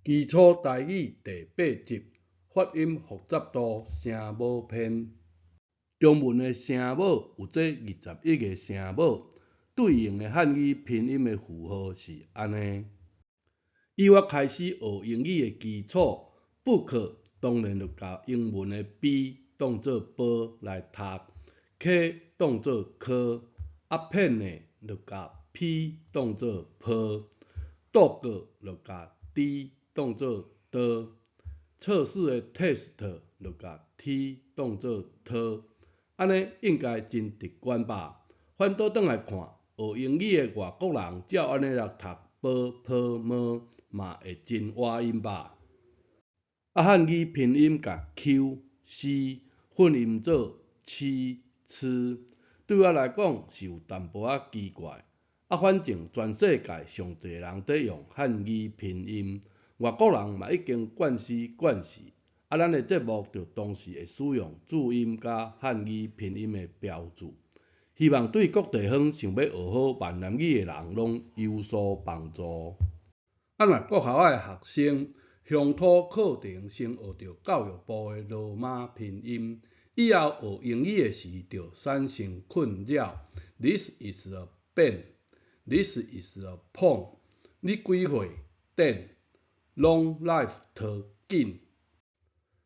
基礎台語第八集，發音複雜度聲母篇。中文的聲母有這21個聲母，對應的漢語拼音的符號是按呢。以我開始學英語的基礎，book 當然就共英文的 B 當做波來讀，K 當做科，啊 pen 呢就共 P 當做坡，dog 就共 D 當做的，測試的 test 就共 T 當做特，按呢應該真直觀吧？反倒轉來看，學英語的外國人照按呢來讀波、坡、麼，嘛會真倚音吧？啊，漢語拼音共 Q、C 混音做七、吃，對我來講是有淡薄仔奇怪。啊，反正全世界上濟人佇用漢語拼音，外國人嘛已經慣死慣勢。啊，咱的節目就同時會使用注音佮漢語拼音的標註，希望對各地方想欲學好閩南語的人攏有所幫助。啊，若國校的學生鄉土課程先學著教育部的羅馬拼音，以後學英語的時就產生困擾。This is a pen. This is a phone. 你幾歲？Ten. Long life 頭緊。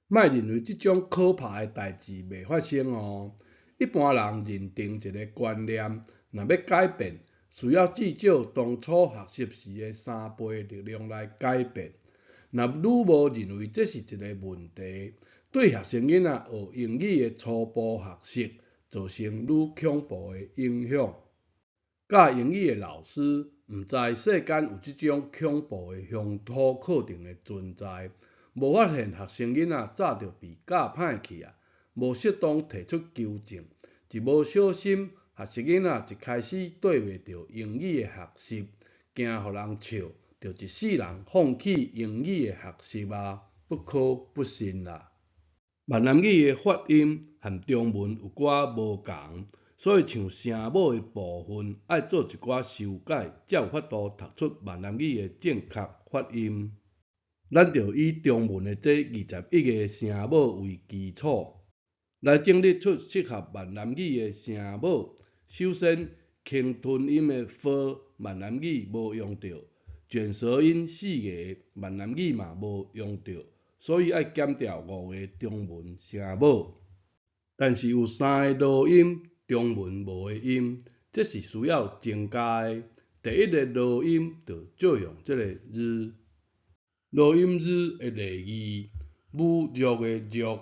莫認為這種可怕的代誌袂發生哦。一般人認定一个觀念，若欲改變，需要至少當初學習時的3倍力量來改變。若愈無認為這是一个問題，對學生囡仔學英語的初步學習造成愈恐怖的影響。教英語的老師毋知世間有這種恐怖的鄉土課程的存在，無發現學生囡仔早就被教歹去啊，無適當提出糾正，一無小心，學生囡仔一開始綴袂著英語的學習，驚予人笑，就一世人放棄英語的學習啊，不可不信啦。閩南語的發音和中文有寡無仝，所以像聲母的部分愛做一寡修改，才有法度讀出閩南語的正確發音。咱就以中文的這21個聲母為基礎，來整理出適合閩南語的聲母。首先，輕吞音的 f，閩南語無用著；捲舌音四个，閩南語嘛無用著，所以愛減掉五个中文聲母。但是有三个濁音，中文無的音，這是需要增加的。第一个濁音就借用這个日，濁音日的例字：侮辱的辱，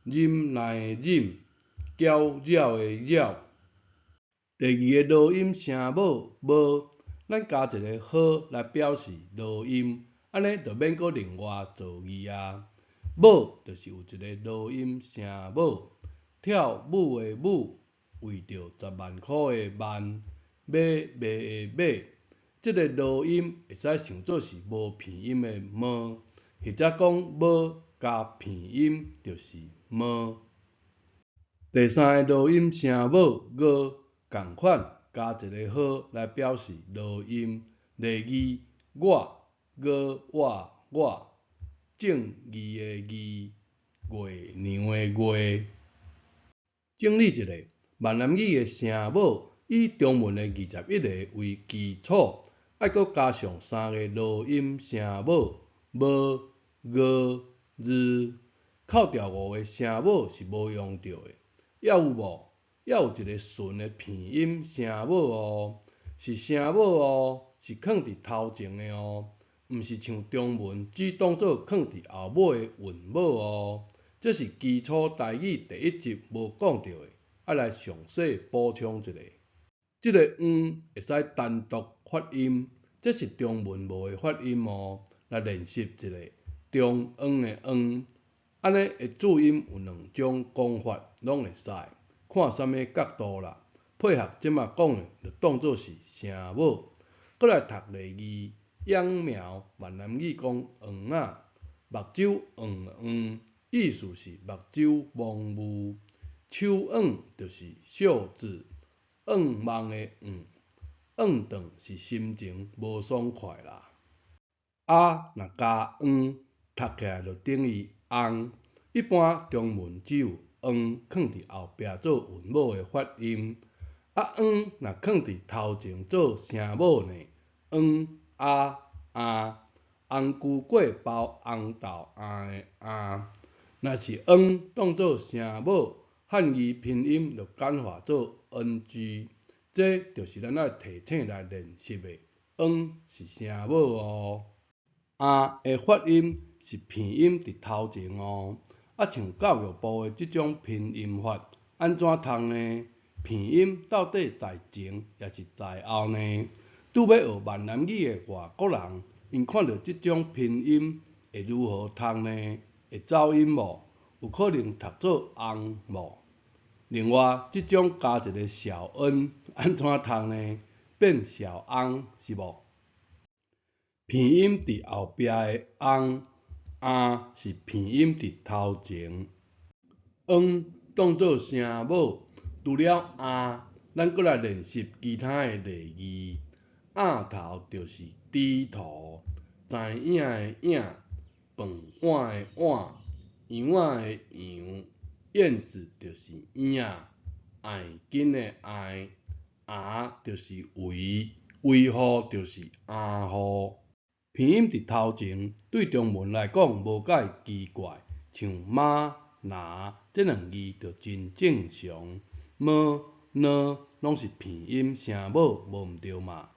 忍耐的忍，攪擾的擾。第二个濁音聲母無，咱加一个號來表示濁音，按呢就免閣另外造字啊。母就是有一个濁音聲母，跳舞的舞，為著10萬箍的萬，馬賣的馬，這个濁音會使想做是無鼻音的麼，或者講無加鼻音就是麼。第三個濁音聲母𠊎，仝款加一个號來表示濁音。例字：我、我、我、我，正義的義，月娘的月。整理一下，閩南語的聲母以中文的21個為基礎，愛閣加上三个濁音聲母：無、𠊎、日。扣掉五个聲母是無用著的，猶有無？猶有一个純的鼻音聲母哦，是聲母哦，是囥佇頭前的哦，毋是像中文只當做囥佇後尾的韻母哦。這是基礎台語第一集無講著的，愛來詳細補充一下。這个嗯會使單獨發音，這是中文無的發音哦。來練習一下，中央的央，按呢的注音有兩種講法，攏會使，看啥物角度啦。配合這馬講的，就當做是聲母。閣來讀例字，秧苗，閩南語講黃仔，目睭黃黃，意思是目睭蒙霧。手腕就是袖子，願望的願，怨頓是心情無爽快啦。啊若加 ㄤ，讀起來就等於翁。一般中文只有 ㄤ 囥佇後壁做韻母的發音。啊 ㄤ 若囥佇頭前做聲母呢？ㄤ 啊啊，紅龜粿包紅豆餡的餡。若是 ㄤ 當做聲母，漢語拼音就簡化做 ng。這就是咱愛提醒來練習的，ㄤ 是聲母哦。餡的發音是鼻音佇頭前哦。啊，像教育部的這種拼音法，按怎讀呢？鼻音到底在前抑是在後呢？拄欲學閩南語的外國人，𪜶看著這種拼音會如何讀呢？會走音無？有可能讀做翁無？另外，這種加一个小 n，按怎讀呢？變小翁是無？鼻音佇後壁的翁，餡是鼻音佇頭前，ㄤ 當做聲母。除了餡，咱閣來練習其他的例字。鴨頭就是豬頭，知影的影，飯碗的碗，羊仔的羊，燕子就是燕仔，愛緊的愛，餡就是圍，維護就是阿護。鼻音佇頭前，對中文來講無介奇怪，像媽、拿這兩字就真正常。ㄇ、ㄋ攏是鼻音聲母，無毋對嘛？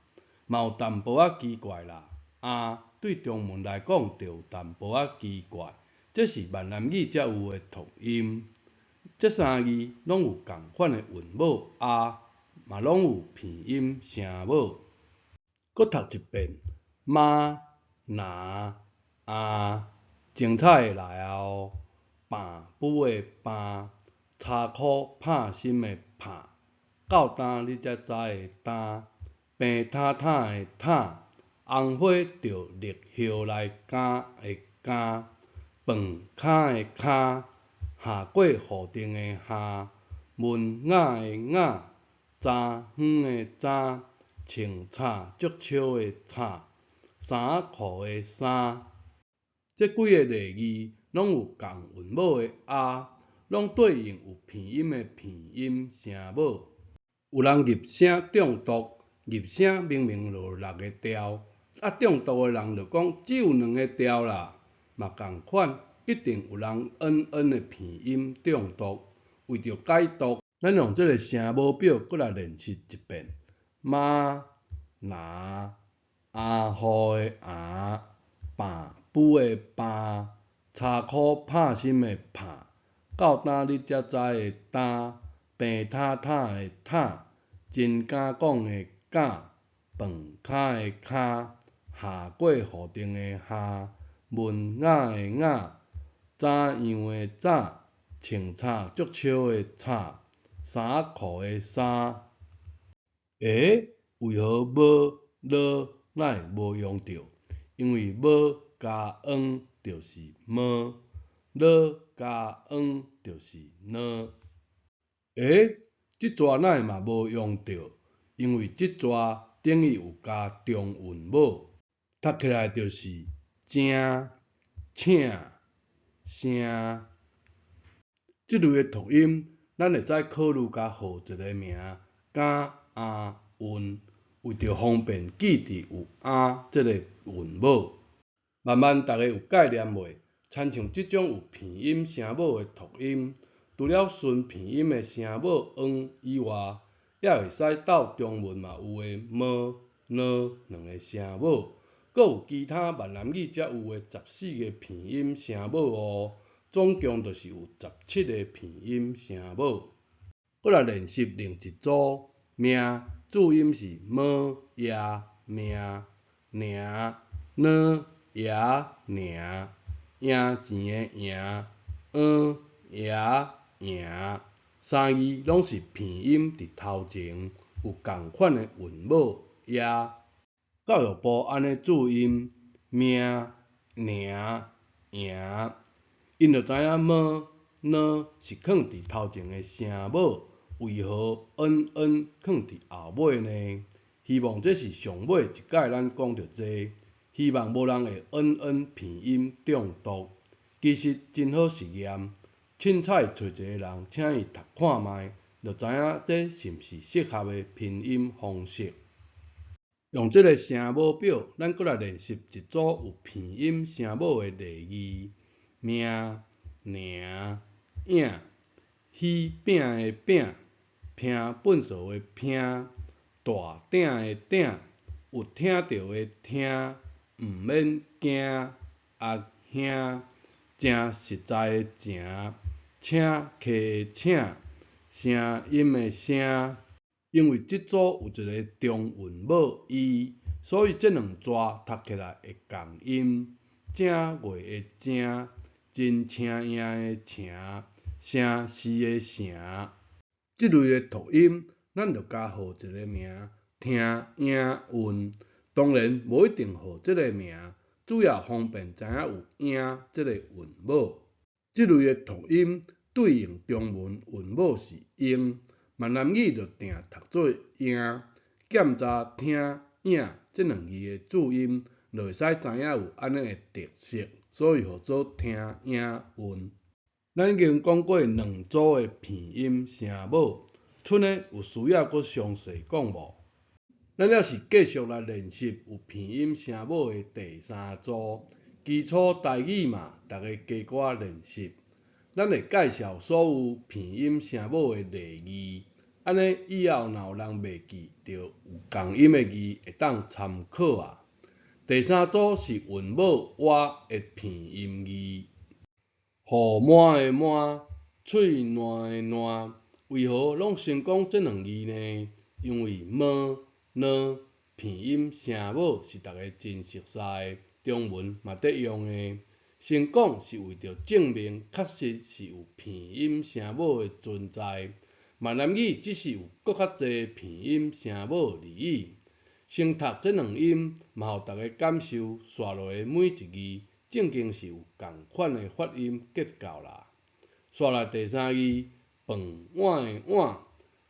嘛有淡薄仔奇怪啦。餡對中文來講就有淡薄仔奇怪，這是閩南語才有的讀音。這三字攏有仝款的韻母啊，嘛攏有鼻音聲母。閣讀一遍，媽、拿、餡，精彩的來啊哦！病母的病，柴箍拍心的拍，到今你才知的今，平坦坦的坦，紅花著綠葉來加的加，飯跤的跤，下過雨頂的下，文雅的雅，早昏的早，穿插足笑的插，衫褲的衫。這幾个例字攏有仝韻母的啊，攏對應有鼻音的鼻音聲母。有人入聲重讀，入聲明明就六个調，啊重讀的人就講只有兩个調啦，嘛仝款，一定有人 n n 的鼻音重讀。為著解讀，咱用這个聲母表閣來練習一遍：媽、拿、阿虎的餡、病母的病、柴箍拍心的拍、到今你才知的今、平坦坦的坦、真敢講的敢、飯跤的跤、下過雨頂的下、文雅的雅、怎樣的怎、穿插足笑的插、衫褲的衫。欸，為何無、囉哪會無用著？因為無加 ㄤ 就是無，囉加 ㄤ 就是呢。欸，這逝哪會嘛無用著？因為這逝等於有加重韻母，讀起來就是正、請、聲。這類的讀音，咱會使考慮共號一个名，敢、餡、韻，為著方便記佇有餡這个韻母。慢慢逐家有概念未？親像這種有鼻音聲母的讀音，除了純鼻音的聲母 ㄥ 以外，也會使鬥中文嘛有的ㄇ、ㄋ 兩个聲母，閣有其他閩南語才有的14个鼻音聲母哦。總共就是有17个鼻音聲母。閣來練習另一組，命注音是ㄇ、ㄚ、命、娘、ㄋ、ㄚ、娘、贏錢的贏、ㄤ、ㄚ、贏，三字攏是鼻音佇頭前，有仝款的韻母ㄚ。教育部按呢注音命、娘、贏，𪜶就知影ㄇ、ㄋ是囥佇頭前的聲母，為何 n、n 囥佇後尾呢？希望這是上尾一擺咱講著這個。希望無人會恩恩鼻音中毒。其實真好實驗，凊彩揣一個人，請伊讀看覓，就知影這是毋是適合的拼音方式。用這个聲母表，咱閣來練習一組有鼻音聲母的例字：命、名、影、喜餅的餅、拼糞掃的拼、大鼎的鼎、有聽著的聽、毋免驚、阿兄、誠實在的誠、請客的請、聲音的聲。因為這組有一个中韻母 E，所以這兩逝讀起來會仝音。正月的正，真請贏的請，城市的城。這類的讀音，咱就共號一个名，聽影韻。當然無一定號這个名，主要方便知影有影這个韻母。這類的讀音對應中文韻母是英。閩南語就定讀做影，檢查聽影這兩字的注音，就會使知影有按呢的特色，所以號做聽影韻。咱已經講過兩組的鼻音聲母，賰呢有需要閣詳細講無？咱猶是繼續來練習有鼻音聲母的第三組，基礎台語嘛，逐家加我練習。咱會介紹所有鼻音聲母的例字，按呢以後若有人袂記著有仝音的字，會當參考啊。第三組是韻母倚的鼻音字，予滿的滿，喙瀾的瀾，為何攏先講這兩字呢？因為麼、呢鼻音聲母是逐家真熟似的，中文嘛佇用的。先講是為著證明確實是有鼻音聲母的存在。閩南語只是有閣較濟鼻音聲母而已。先讀這兩音，嘛予逐家感受紲落的每一字正經是有仝款的發音結構啦。紲來第三字，飯碗的碗，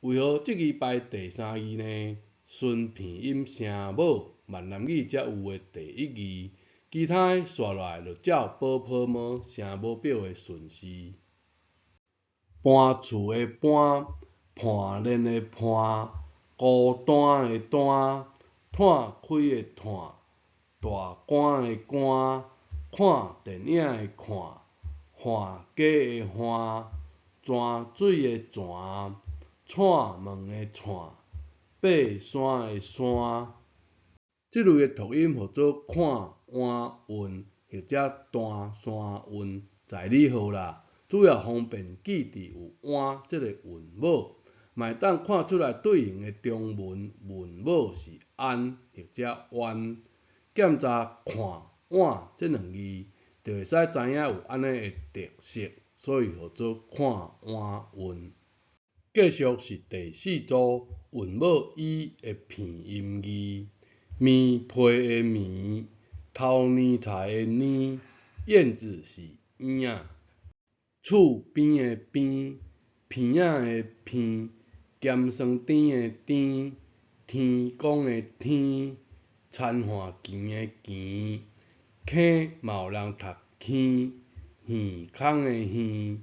為何這字排第三字呢？純鼻音聲母，閩南語才有的第一字，其他的紲落來就照ㄅ、ㄆ、ㄇ聲母表的順序。搬厝的搬，破練的破，孤單的單，湠開的湠，大官的官，看電影的看，旱雞的旱，泉水的泉，串門的串，爬山的山。這類的讀音號做看碗韻或者單山韻，在你號啦。主要方便記佇有碗這个韻母，嘛會當看出來對應的中文韻母是安或者彎。檢查看碗這兩字，就會使知影有按呢的特色，所以號做看碗韻。繼續是第四組韻母倚的鼻音字，棉被的棉，頭年菜的年，燕子是燕仔。厝邊的邊，鼻仔的鼻，鹹酸甜的甜，天公的天，田旱墘的墘，坑嘛有人讀坑，耳空的耳，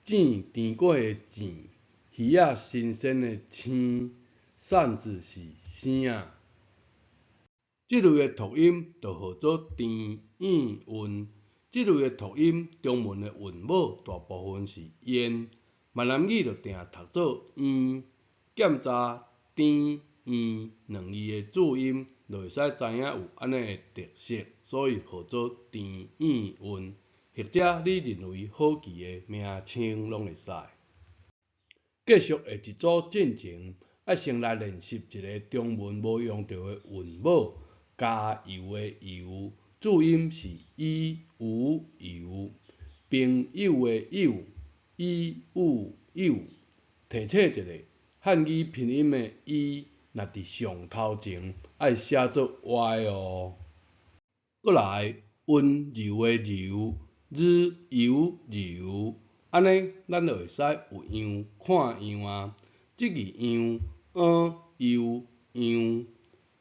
糋甜粿的糋，魚仔新鮮的鮮，扇子是生仔。這類的讀音就號做甜嚶韻。這類的讀音，中文的韻母大部分是煙，閩南語就定讀做圓。檢查甜、圓兩字的注音，就會使知影有按呢的特色，所以號做甜嚶韻，或者你認為好記的名稱攏會使。繼續下一組進前，愛先來練習一个中文無用著的韻母，加油的油，注音是伊、有、油，朋友的友，伊、有、友。提醒一下，漢語拼音的伊，若佇上頭前，愛寫做 y 哦。閣來，溫柔的柔，日油柔，按呢咱就會使有樣看樣啊。這字樣，嗯、悠、樣，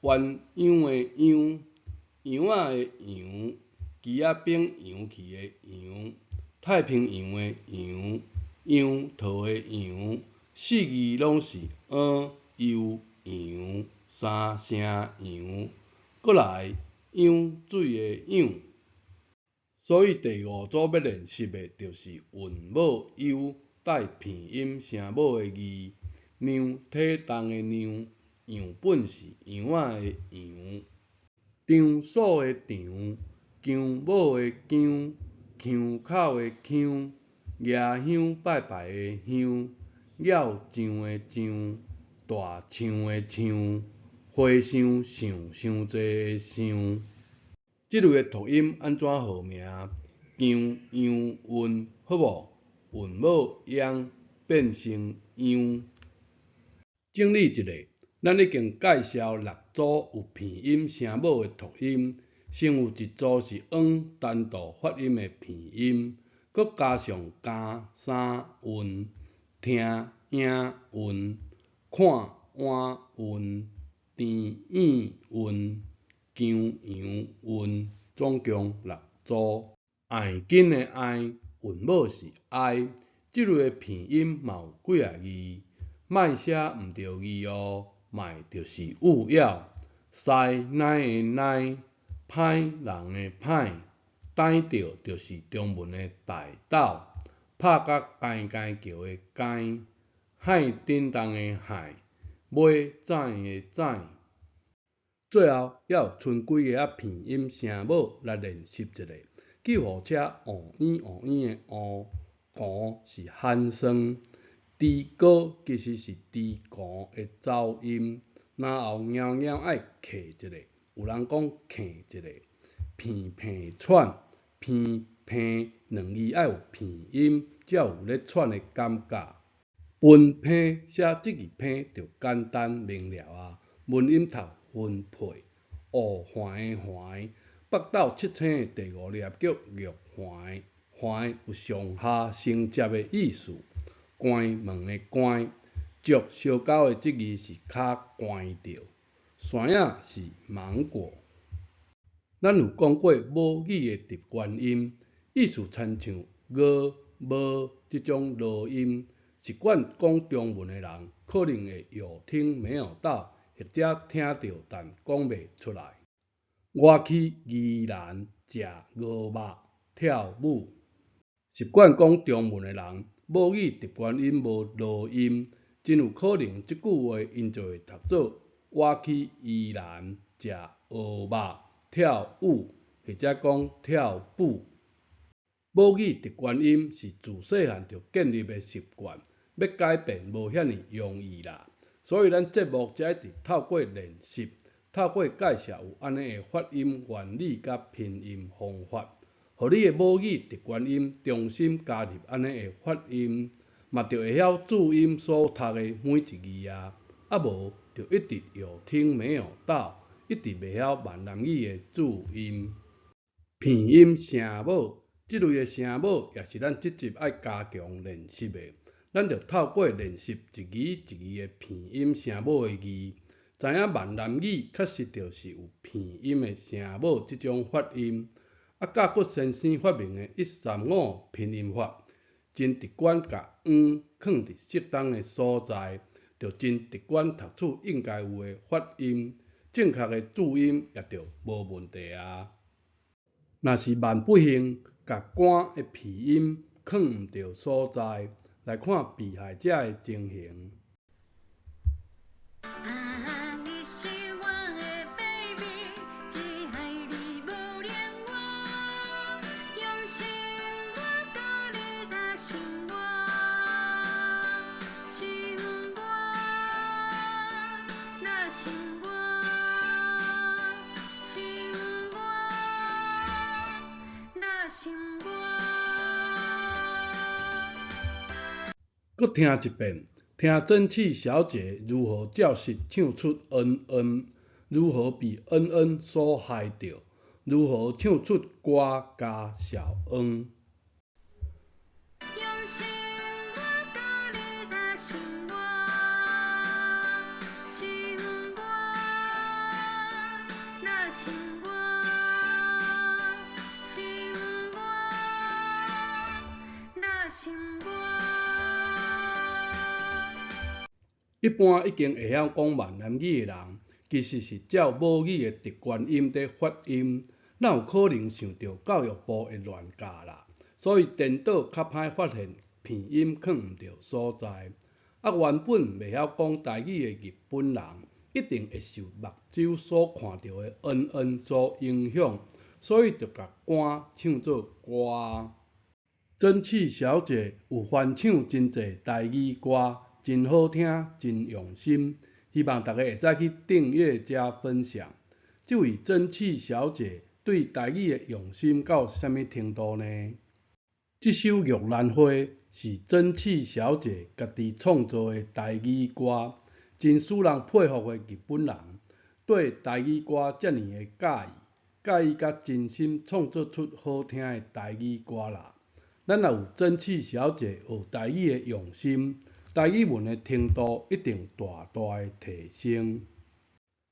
鴛鴦的鴛，羊仔的羊，枝仔反扬去的扬，太平洋的洋，杨桃的杨，四字攏是ㄥ、ㄩ、羊，三声羊，閣來湧水的湧。所以第五組欲練習的就是韻母 U 帶鼻音聲母的字，量體重的量，樣本是羊仔的羊，場所的場，薑母的薑，腔口的腔，舉香拜拜的香，鹞上的上，大象的象，和尚想傷濟的想。這類的讀音按怎號名？姜楊韻好無？韻母央變成央。整理一下，咱已經介紹六組有鼻音聲母的讀音，先有一組是ㄥ單獨發音的鼻音，閣加上加三韻、聽影韻、看碗韻、甜嚶韻、姜楊韻，總共六組。愛緊的愛，韻母是 I，這類的鼻音嘛有幾仔字，莫寫毋著字哦，莫就是勿要。師奶的奶，歹人的歹，逮著就是中文的逮到，拍甲該該叫的該，幌振動的幌，尾指的指。最後，猶有賰幾个仔鼻音聲母來練習一下。救護車喔咿喔咿的喔，罴是寒酸，豬哥其實是豬罴的走音，然後貓貓愛客一下，有人講客一下，鼻鼻喘，鼻鼻兩字愛有鼻音，才有咧喘的感覺。分批寫這字批就簡單明了啊，文音讀分配，芋環的環，北斗七星的第五粒叫玉環，環有上下承接的意思。關門的關，足燒焦的這字是較關著。山仔是芒果。咱有講過母語的習慣音，意思親像ㄌ、ㄇ這種濁音，習慣講中文的人可能會有聽沒有到，或者聽著但講袂出來。我去宜蘭食鵝肉跳舞。習慣講中文的人，母語習慣音無濁音，真有可能這句話𪜶就會讀做我去宜蘭食鵝肉跳舞，或者講跳舞。母語習慣音是自細漢就建立的習慣，欲改變無遐爾容易啦。所以咱節目才一直透過練習，透過介紹有按呢的發音原理佮拼音方法，予你的母語習慣音重新加入按呢的發音，嘛就會曉注音所讀的每一字啊。啊無就一直有聽沒有到，一直袂曉閩南語的注音。鼻音聲母，這類的聲母也是咱這集愛加強練習的。咱著透過練習一字一字的鼻音聲母的字，知影閩南語確實就是有鼻音的聲母這種發音。啊，教骨先生發明的135拼音法，真直觀共ㄤ囥佇適當的所在，就真直觀讀出應該有的發音，正確的注音也就無問題啊。若是萬不幸，共官的鼻音囥毋著所在，來看被害者的情形。啊，你是我的 baby，只愛你無戀我，用心我甲你打生活，生活，那生活，生活，那生活。閣聽一遍，聽蒸汽小姐如何照實唱出恩恩，如何被恩恩所害著，如何唱出歌加小恩。用心我甲你打生活，生活，那生活，一般已經會曉講閩南語的人，其實是照母語的直觀音佇發音，哪有可能受著教育部的亂教啦？所以顛倒較歹發現鼻音囥毋著所在。啊，原本袂曉講台語的日本人，一定會受目睭所看著的恩恩所影響，所以就共歌唱做歌。真氣小姐有翻唱真濟台語歌，真好聽，真用心，希望大家會使去訂閱加分享。這位真氣小姐對台語的用心到啥物程度呢？這首《玉蘭花》是真氣小姐家己創作的台語歌，真使人佩服的日本人對台語歌遮爾的佮意，佮意佮真心創作出好聽的台語歌啦。咱若有真氣小姐學台語的用心，台語文的程度一定大大的提升。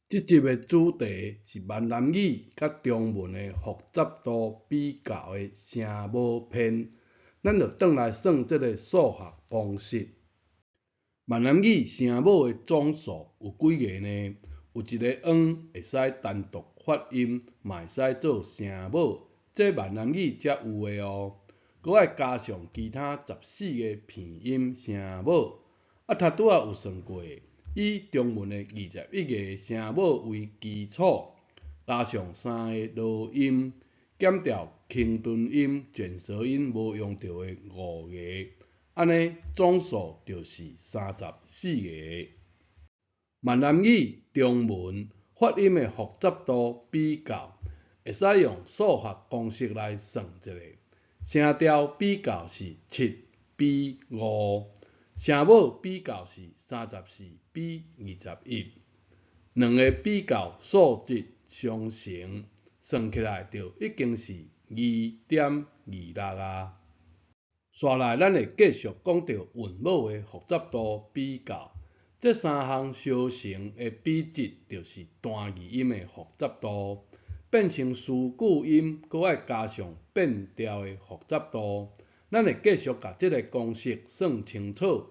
這集的主題是閩南語佮中文的複雜度比較的聲母篇，咱就轉來算這个數學公式。閩南語聲母的總數有幾个呢？有一个 ㄤ 會使單獨發音，嘛會使做聲母，這閩南語才有的哦。閣愛加上其他14个鼻音聲母，啊，頭拄仔有算過，以中文的21个聲母為基礎，加上三个濁音，減掉輕頓音、捲舌音無用著的五個，按呢總數就是34個。閩南語、中文發音的複雜度比較，會使用數學公式來算一下。聲調比較是7比5，聲母比較是34比21，兩个比較數值相乘，算起來就已經是2.26啊。紲來，咱會繼續講著韻母的複雜度比較，這三項相乘的比值就是單字音的複雜度。變成四句音，閣愛加上變調的複雜度。咱會繼續共這个公式算清楚。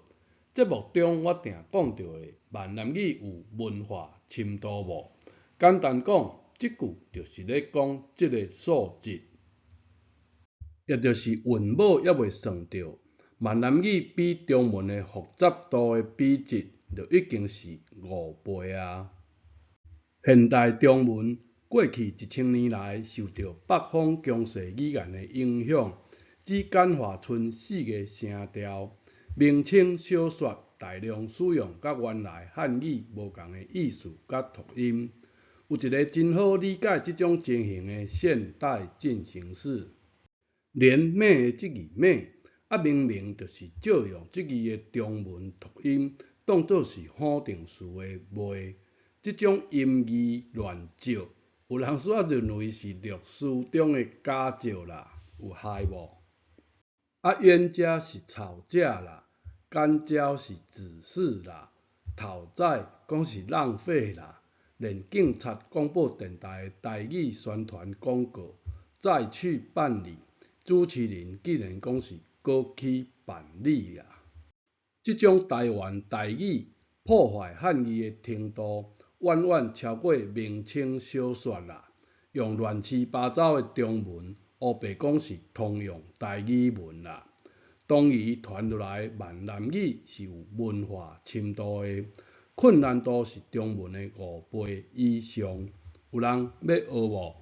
節目中我定講著的閩南語有文化深度無？簡單講，這句就是咧講這个數值，也就是韻母猶未算著，閩南語比中文的複雜度的比值就已經是5倍啊。現代中文過去1000年來受著北方強勢語言的影響，只簡化賰四个聲調。明清小說大量使用佮原來漢語無仝的意思佮讀音。有一个真好理解這種情形的現代進行式。連罵的這字罵，啊明明就是借用這字的中文讀音，當做是否定詞的罵，這種音義亂借，有人煞認為是律師中的假借啦，有害無？啊冤家是吵架啦，干焦是指示啦，討債講是浪費啦，連警察廣播電臺的台語宣傳廣告再去辦理，主持人竟然講是閣去辦理啊！這種台灣台語破壞漢語的程度，遠遠超過明清小說啦。用亂七八糟的中文，烏白講是通用台語文啦。當伊傳落來閩南語是有文化深度的，困難度是中文的5倍以上。有人欲學無？